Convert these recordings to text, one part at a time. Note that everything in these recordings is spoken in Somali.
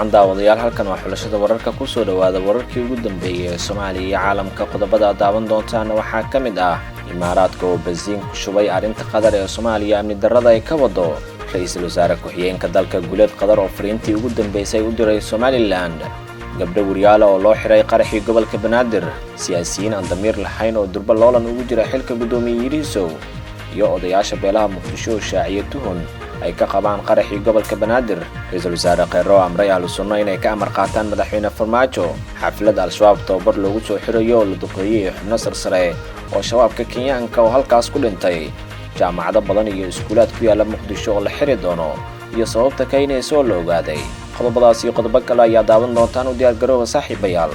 Wacan daawadayaal, halkan waa xulashada wararka. Kusoo dhawaada wararkii ugu dambeeyay ee Soomaaliya iyo caalamka. Qodobada aad daawan doontaana waxaa ka mid ah Imaaraadka oo basiin ku shubay arrinta Qatar ee Soomaaliya amni darrada ay ka wado, ra-iisul wasaare ku-xigeenka dalka Guuleed Qatar oo fariintii ugu dambeysay u diray Somalilan, gabdho wariyaala oo loo xiray qaraxii gobolka Banaadir, siyaasiyiin aan damiir lahayn oo durbo loolan ugu jira xilka guddoomiye Yiriisow, iyo odayaasha beelaha Muqdisho oo shaaciye tuhun ay ka qabaan qaraxii gobolka Banaadir, ra-iisul wasaare Kheyro oo amray Ahlu Sunno inay ka amar qaataan madaxweyne Farmaajo, xaflad Al-Shabaab tababar loogu soo xirayo oo la duqeeyey xubno sarsare oo shabaabka Kenyaanka oo halkaas ku dhintay, jaamacado badan iyo iskuulaad ku yaalla Muqdisho oo la xiri doono iyo sababta kaynaysa oo la ogaaday. Qodobadaas iyo qodobo kale ayaa daawan doontaan. U diyaar garooba, saaxiibayaal.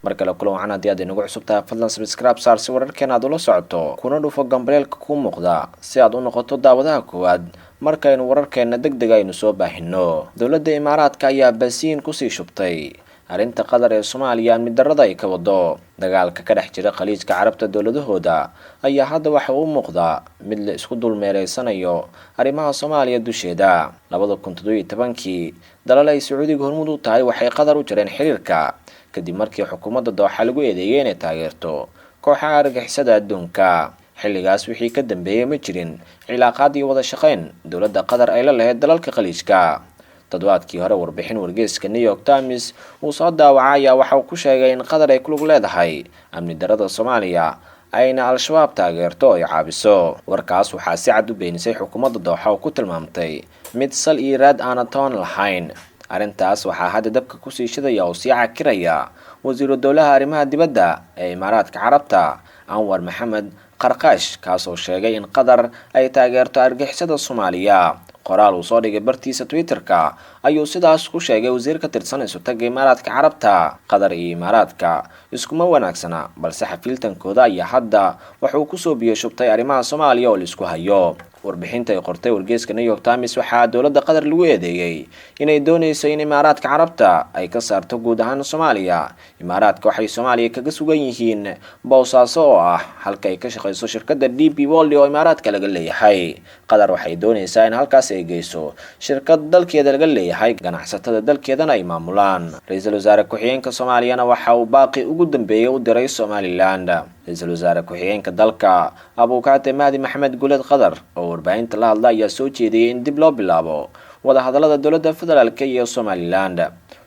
Mar kale kulan wacan. Haddii aad inagu cusub tahay, fadlan subscribe saar si wararkeena aad ula socoto, kuna dhufo gambaleelka kuu muuqda si aad u noqoto daawadaha koowaad markaynu wararkeena deg deg aynu soo baahino. Dowladda Imaaraadka ayaa basiin kusii shubtay arrinta Qatar ee Soomaaliya amni darrada ay ka wado. Dagaalka ka dhex jira Khaliijka Carabta dowladahooda ayaa hadda waxa uu muuqdaa mid la isku dulmeereysanayo arrimaha Soomaaliya dusheeda. 2017-kii dalal ay Sacuudiga hormuud u tahay waxay Qatar u jareen xiriirka kadib markii xukuumadda Dooxa lagu eedeeyay inay taageerto kooxaha argagixisada adduunka. Xilligaas wixii ka dambeeyey ma jirin cilaaqaad iyo wada shaqayn dowladda Qatar ay la lahayd dalalka Khaliijka. Toddobaadkii hore, warbixin wargeyska New York Times uu soo daawacay ayaa waxa uu ku sheegay in Qatar ay ku lug leedahay amni darrada Soomaaliya, ayna Al-Shabaab taageerto oo ay caabiso. Warkaas waxaa si cad u beenisay xukuumadda Dooxa oo ku tilmaamtay mid sal iyo raad aana toon lahayn. Arrintaas waxaa hadda dabka kusii shidaya oo sii cakiraya wasiiru dowlaha arrimaha dibadda ee Imaaraadka Carabta, Anwar Maxamed Qarqaash, kaasoo sheegay in Qatar ay taageerto argixisada Soomaaliya. Qoraal uu soo dhigay bartiisa Twitter-ka ayuu sidaas ku sheegay wasiir ka tirsan isutagga Imaaraadka Carabta. Qatar iyo Imaaraadka iskuma wanaagsana, balse xafiiltankooda ayaa hadda wuxuu kusoo biyo shubtay arrimaha Soomaaliya oo la isku hayo. Warbixinta ay qortay wargeyska New York Times waxaa dowladda Qatar lagu eedeeyey inay dooneyso in Imaaraadka Carabta ay ka saarto guud ahaan Soomaaliya. Imaaraadka waxay Soomaaliya kaga sugan yihiin Boosaaso oo ah halka ay ka shaqeyso shirkadda DP World oo Imaaraadka laga leeyahay. Qatar waxay dooneysaa in halkaas ay geyso shirkad dalkeeda laga leeyahay, ganacsatada dalkeedana ay maamulaan. Ra-iisul wasaare ku-xigeenka Soomaaliyana waxa uu baaqi ugu dambeeyey u diray Somaliland. Ra-iisul wasaare ku-xigeenka dalka, Abuukaate Mahdi Maxamed Guuleed Qatar, oo warbaahinta la hadla ayaa soo jeediyey in dib loo bilaabo wadahadallada dowladda federaalk iyo Somaliland.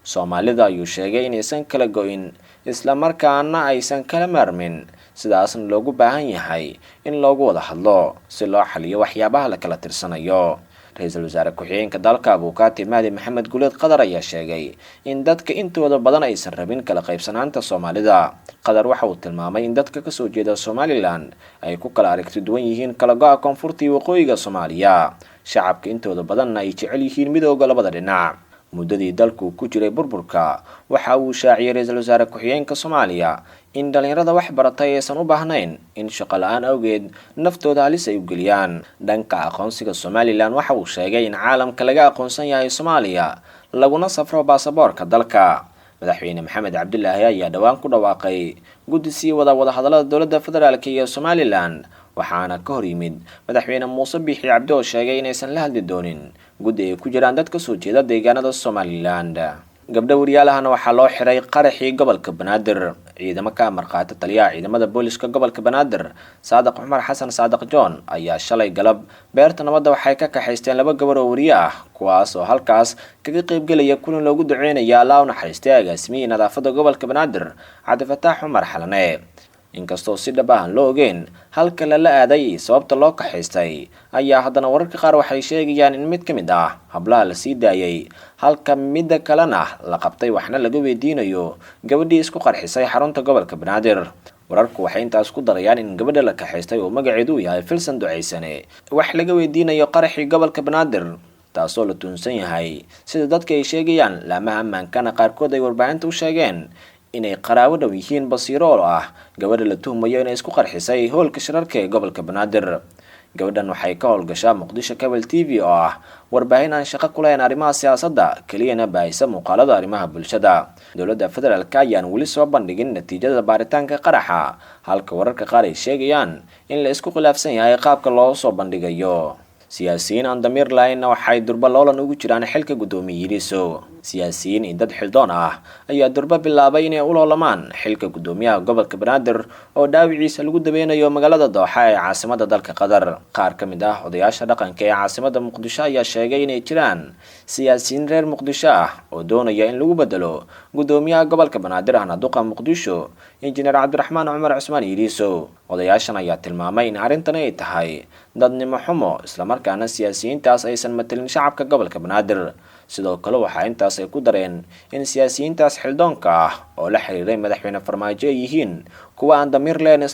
Soomaalida ayuu sheegay inaysan kala go-in, islamarkaana aysan kala maarmin, sidaasna loogu baahan yahay in loogu wada hadlo si loo xaliyo waxyaabaha la kala tirsanayo. Ra-iisul wasaare ku-xigeenka dalka, Abuukaati Mahdi Maxamed Guuleed Qatar, ayaa sheegay in dadka intooda badan aysan rabin kala qaybsanaanta Soomaalida. Qatar waxa uu tilmaamay in dadka kasoo jeeda Somalilan ay ku kala aragti duwan yihiin kala go-a koonfurta iyo waqooyiga Soomaaliya, shacabka intooda badanna ay jecel yihiin midooda labada dhinac. Muddadii dalku ku jiray burburka, waxa uu shaaciyay ra-iisul wasaare ku-xigeenka Soomaaliya in dhalinyarada wax baratay aysan u baahnayn in shaqo la-aan awgeed naftooda halis ay u geliyaan. Dhanka aqoonsiga Somalilan, waxa uu sheegay in caalamka laga aqoonsan yahay Soomaaliya, laguna safro baasaboorka dalka. Madaxweyne Maxamed Cabdilaahi ayaa dhowaan ku dhawaaqay guddi sii wada wadahadallada dowladda federaalk iyo Somalilan, waxaana ka hor yimid madaxweyne Muuse Biixi Cabdi oo sheegay inaysan la hadli doonin guddi ay ku jiraan dad kasoo jeeda deegaanada Somalilan. Gabdho waryaalahana waxaa loo xiray qaraxii gobolka Banaadir. Ciidamo ka amar qaata taliyaha ciidamada booliska gobolka Banaadir, Saadiq Cumar Xasan, Saadiq John, ayaa shalay galab beerta Nabadda waxay ka kaxaysteen laba gabar oo wariye ah, kuwaas oo halkaas kaga qaybgelaya kulan loogu duceynaya Allaa u naxariistay agaasimihii nadaafadda gobolka Banaadir, Cabdifataax Cumar Xalane. Inkastoo si dhab ahan loo ogeyn halka lala aaday sababta loo kaxaystay, ayaa haddana wararka qaar waxay sheegayaan in mid ka mid ah hablaha la sii daayay, halka midda kalena la qabtay, waxna laga weydiinayo gabadhii isku qarxisay xarunta gobolka Banaadir. Wararku waxay intaas ku darayaan in gabadha la kaxaystay oo magaceedu uu yahay Filson Duceysane wax laga weydiinayo qaraxii gobolka Banaadir, taasoo la tuunsan yahay, sida dadka ay sheegayaan, laamaha ammaankana qaarkood ay warbaahinta u sheegeen, inay qaraabo dhow yihiin Basiiro oo ah gabadha la tuhmayo inay isku qarxisay hoolka shirarka ee gobolka Banaadir. Gabadhan waxay ka howlgashaa Muqdisho Cable TV oo ah warbaahin aan shaqo ku lahayn arrimaha siyaasadda, keliyana baahisa muuqaalada arrimaha bulshada. Dowladda federaalka ayaan weli soo bandhigin natiijada baaritaanka qaraxa, halka wararka qaar ay sheegayaan in la isku khilaafsan yahay qaabka loo soo bandhigayo. Siyaasiyiin aan damiir lahaynna waxay durba loolan ugu jiraan xilka guddoomiye Yariisow. Siyaasiyiin iyo dad xildoon ah ayaa durba bilaabay inay u loolamaan xilka guddoomiyaha gobolka Banaadir oo dhaawiciisa lagu daweynayo magaalada Dooxa ee caasimadda dalka Qatar. Qaar ka mid ah odayaasha dhaqanka ee caasimadda Muqdisho ayaa sheegay inay jiraan siyaasiyiin reer Muqdisho ah oo doonaya in lagu bedelo guddoomiyaha gobolka Banaadir ahna duqa Muqdisho Injineer Cabdiraxmaan Cumar Cusmaan Yariisow. Odayaashan ayaa tilmaamay in arrintani ay tahay dadnimo xumo, islamarkaana siyaasiyiintaas aysan matelin shacabka gobolka Banaadir. Sidoo kale waxaa intaas ay ku dareen in siyaasiyiintaas xildoonka ah oo la xiriiray madaxweyne Farmaajo ay yihiin kuwa aan damiir lahayn,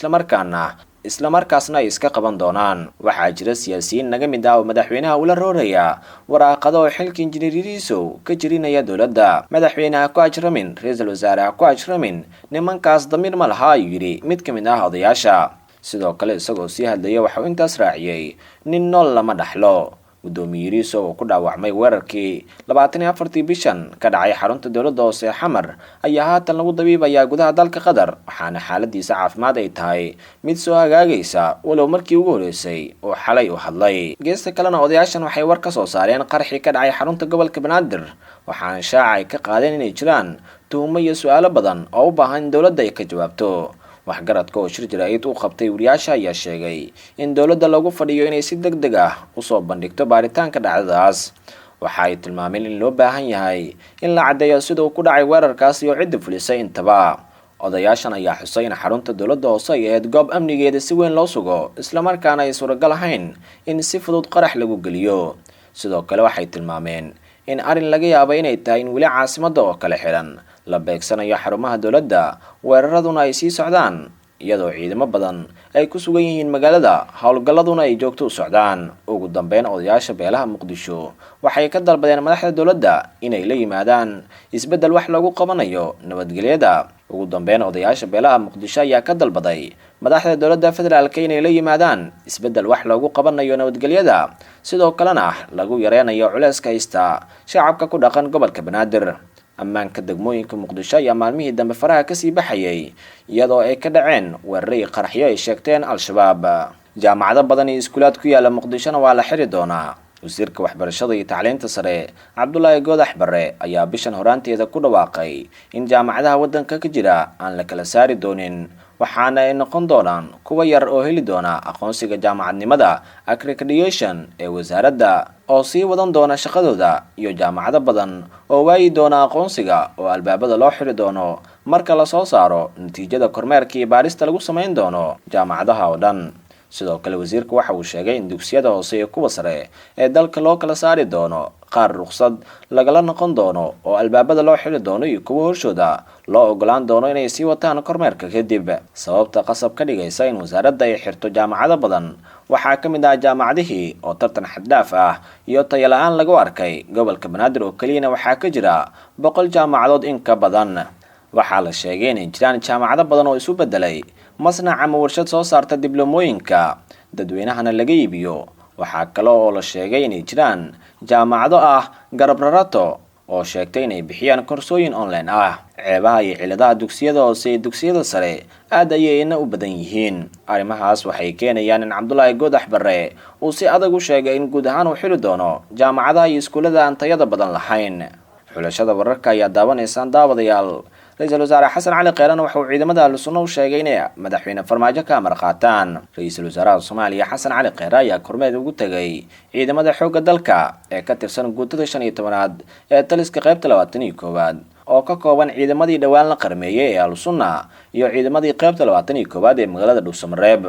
islamarkaasna ay iska qaban doonaan. Waxaa jira siyaasiyiin naga mid ah oo madaxweynaha ula rooraya waraaqado oo xilka Injineer Yariisow ka jirinaya dowladda. Madaxweyne ha ku ajramin, ra-iisul wasaare ha ku ajramin, nimankaas damiir ma laha, ayuu yidhi mid ka mid ah odayaasha. Sidoo kale isagoo sii hadlaya waxauu intaas raaciyey nin nool lama dhaxlo. Guddoomiye Yariisow oo ku dhaawacmay weerarkii 24-tii bishan ka dhacay xarunta dowladda hoose ee Xamar ayaa haatan lagu dabiibayaa gudaha dalka Qatar, waxaana xaaladiisa caafimaad ay tahay mid soo hagaagaysa, walow markii ugu horeysay oo xalay u hadlay. Geesta kalena odayaashan waxay war ka soo saareen qarxii ka dhacay xarunta gobolka Banaadir, waxaana shaaca ay ka qaadeen inay jiraan tuhumo iyo su-aalo badan oo u baahan in dowladda ay ka jawaabto. Waxgaradka oo shir jaraa'id u qabtay wariyaasha ayaa sheegay in dowladda lagu fadhiyo inay si deg deg ah usoo bandhigto baaritaanka dhacdadaas. Waxa ay tilmaameen in loo baahan yahay in la caddeeyo sida uu ku dhacay weerarkaas iyo cidda fulisay intaba. Odayaashan ayaa xusay in xarunta dowladda hoose ay ahayd goob amnigeeda si weyn loo sugo, islamarkaana ay suuragal ahayn in si fudud qarax lagu geliyo. Sidoo kale waxay tilmaameen in arrin laga yaabo inay tahay in weli caasimadda oo kale xiran la beegsanayo xarumaha dowladda, weeraraduna ay sii socdaan iyadoo ciidamo badan ay ku sugan yihiin magaalada, howlgalladuna ay joogto u socdaan. Ugu dambeyn odayaasha beelaha Muqdisho waxay ka dalbadeen madaxda dowladda inay la yimaadaan isbeddel wax loogu qabanayo nabadgelyada. Ugu dambeyn odayaasha beelaha Muqdisho ayaa ka dalbaday madaxda dowladda federaalka inay la yimaadaan isbeddel wax loogu qabanayo nabadgelyada, sidoo kalena lagu yareynayo culeyska haysta shacabka ku dhaqan gobolka Banaadir. Ammaanka degmooyinka Muqdisho ayaa maalmihii dambe faraha kasii baxayay, iyadoo ay ka dhaceen weeraray qaraxyo ay sheegteen Al-Shabaab. Jaamacado badan iyo iskuulaad ku yaala Muqdishona waa la xiri doonaa. Wasiirka waxbarashada iyo tacliinta sare Cabdulaahi Goodax Barre ayaa bishan horaanteeda ku dhawaaqay in jaamacadaha waddanka ka jira aan la kala saari doonin, waxaana ay noqon doonaan kuwa yar oo heli doona aqoonsiga jaamacadnimada accreditation ee wasaaradda oo sii wadan doona shaqadooda, iyo jaamacado badan oo waayi doona aqoonsiga oo albaabada loo xiri doono marka lasoo saaro natiijada kormeerka iyo baarista lagu samayn doono jaamacadaha oo dhan. Sidoo kale wasiirka waxa uu sheegay in dugsiyada hoose iyo kuwa sare ee dalka loo kala saari doono qaar ruqsad lagala noqon doono oo albaabada loo xiri doono iyo kuwa horshooda loo ogolaan doono inay sii wataan kormeerka kadib. Sababta qasab ka dhigaysa in wasaaradda ay xirto jaamacado badan waxaa ka mid ah jaamacadihii oo tartan xaddhaaf ah iyo tayo la-aan lagu arkay. Gobolka Banaadir oo keliyana waxaa ka jira 100 jaamacadood in ka badan. Waxaa la sheegay inay jiraan jaamacado badan oo isu bedelay masnac ama warshad soo saarta dibloomooyinka, dadweynahana laga iibiyo. Waxaa kale oo la sheegay inay jiraan jaamacado ah garab rarato oo sheegtay inay bixiyaan koorsooyin online ah. Ceebaha iyo ciladaha dugsiyada hoose iyo dugsiyada sare aad ayayna u badan yihiin. Arrimahaas waxay keenayaan in Cabdulaahi Goodax Barre uu si adag u sheegay in guud ahaan uu xili doono jaamacadaha iyo iskuullada aan tayada badan lahayn. Xulashada wararka ayaa daawanaysaan daawadayaal. Ra-iisul wasaare Xasan Cali Kheyran waxa uu ciidamada Ahlu Sunna u sheegay inay madaxweyne Farmaajo ka amar qaataan. Ra-iisul wasaaraha Soomaaliya Xasan Cali Kheyre ayaa kormeed ugu tegay ciidamada xoogga dalka ee ka tirsan guutada 15aad ee taliska qaybta 21aad oo ka kooban ciidamadii dhowaan la qarmeeyey ee Ahlu Sunna iyo ciidamadii qaybta 21aad ee magaalada Dhuusamareeb,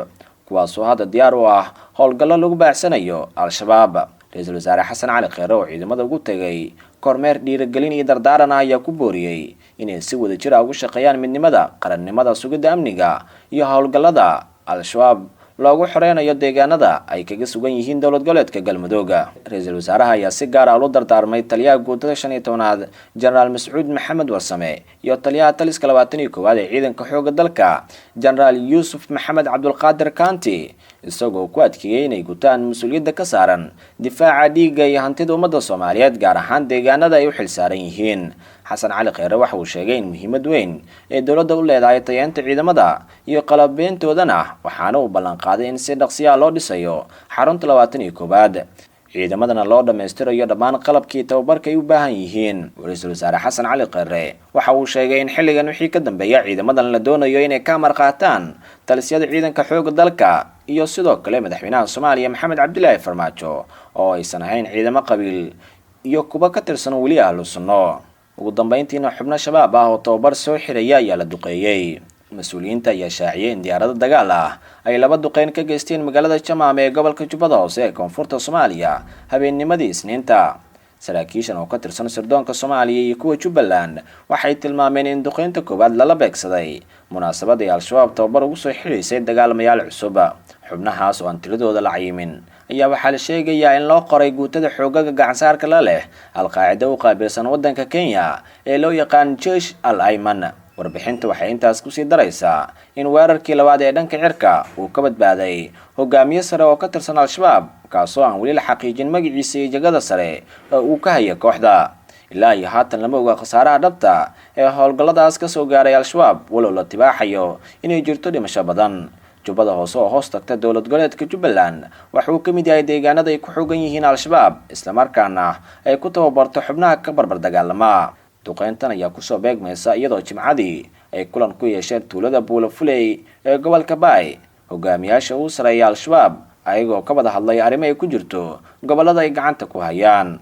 kuwaasoo hadda diyaar u ah howlgallo lagu baacsanayo Al-Shabaab. Ra-iisul wasaare Xasan Cali Kheyre oo ciidamada ugu tegay kormeer dhiirigelin iyo dardaaran ah ayaa ku booriyey inay si wadajir ah ugu shaqeeyaan midnimada, qarannimada, sugidda amniga iyo howlgallada Al-Shabaab loogu xoreynayo deegaanada ay kaga sugan yihiin dowlad goboleedka Galmudug. Ra-iisul wasaaraha ayaa si gaar ah ula dardaarmay taliyaha guutada 15aad Jenaraal Mascuud Maxamed Warsame iyo taliyaha taliska 21aad ee ciidanka xoogga dalka Jenaraal Yuusuf Maxamed Cabdulqaadir Kanti, isagoo ku adkeeyey inay gutaan mas-uuliyadda ka saaran difaaca dhiigga iyo hantida ummadda Soomaaliyeed, gaar ahaan deegaanada ay u xilsaaran yihiin. Xasan Cali Kheyre waxa uu sheegay in muhiimad weyn ee dowladda u leedahay tayeynta ciidamada iyo qalabeyntoodana, waxaana uu ballanqaaday in si dhaqsiyaa loo dhisayo xarunta 21aad, ciidamadana loo dhammaystirayo dhammaan qalabkii tababarka ay u baahan yihiin. Ra-iisul wasaare Xasan Cali Kheyre waxa uu sheegay in xilligan wixii ka dambeeya ciidamadan la doonayo inay ka amar qaataan talisyada ciidanka xoogga dalka iyo sidoo kale madaxweynaha Soomaaliya Maxamed Cabdilaahi Farmaajo, oo aysan ahayn ciidamo qabiil iyo kuwa ka tirsan weli ahlu sunno. Ugu dambeyntiina, xubno Shabaab ah oo tababar soo xiraya ayaa la duqeeyey. Mas-uuliyiinta ayaa shaaciyey in diyaarado dagaal ah ay laba duqeyn ka geysteen magaalada Jamaame ee gobolka Jubbada Hoose ee koonfurta Soomaaliya habeennimadii Isniinta. Saraakiishan oo ka tirsan sirdoonka Soomaaliya iyo kuwa Jubbaland waxay tilmaameen in duqeynta koowaad lala beegsaday munaasabad ay Al-Shabaab tababar ugu soo xidhaysay dagaalamayaal cusub. Xubnahaas oo aan tiradooda la cayimin ayaa waxaa la sheegayaa in loo qoray guutada xoogaga gacansaarka la leh Al-Qaacida u qaabilsan waddanka Kenya ee loo yaqaan Jeish al Ayman. Warbixinta waxay intaas kusii daraysaa in weerarkii labaad ee dhanka cirka uu ka badbaaday hogaamiye sare oo ka tirsan Al-Shabaab, kaasoo aan weli la xaqiijin magaciisa iyo jagada sare oo uu ka haya kooxda. Ilaa iyo haatan lama oga khasaaraha dhabta ee howlgalladaas kasoo gaaray Al-Shabaab, walow la tibaaxayo inay jirto dhimasho badan. Jubbada Hoose oo hoos tagta dowlad goboleedka Jubbaland waxa uu ka mid yahay deegaanada ay ku xoogan yihiin Al-Shabaab, islamarkaana ay ku tababarto xubnaha ka barbar dagaalama. Duqeyntan ayaa kusoo beegmaysa iyadoo Jimcadii ay kulan ku yeesheen tuulada Buula Fuley ee gobolka Baay hogaamiyaasha ugu sareeya Al-Shabaab, ayagoo ka wada hadlay arrimo ay ku jirto gobollada ay gacanta ku hayaan.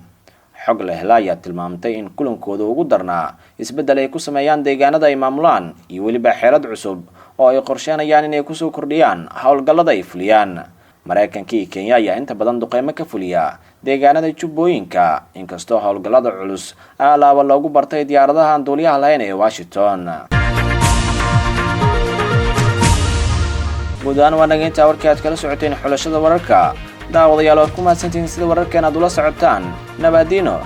Xog la hela ayaa tilmaamtay in kulankooda ugu darnaa isbeddel ay ku sameeyaan deegaanada ay maamulaan iyo weliba xeelad cusub oo ay qorsheenayaan inay kusoo kordhiyaan howlgallada ay fuliyaan. Maraykanka iyo Kenya ayaa inta badan duqeymo ka fuliya deegaanada Jubbooyinka, inkastoo howlgallada culus alaaba loogu bartay diyaaradaha aan duuliyaha lahayn ee Washington. Guud ahaan waa naga intaa warkii aad kala socoteen Xulashada Wararka. Daawadayaal, waad ku mahadsantihiin sida wararkeen aad ula socotaan. Nabaadiino.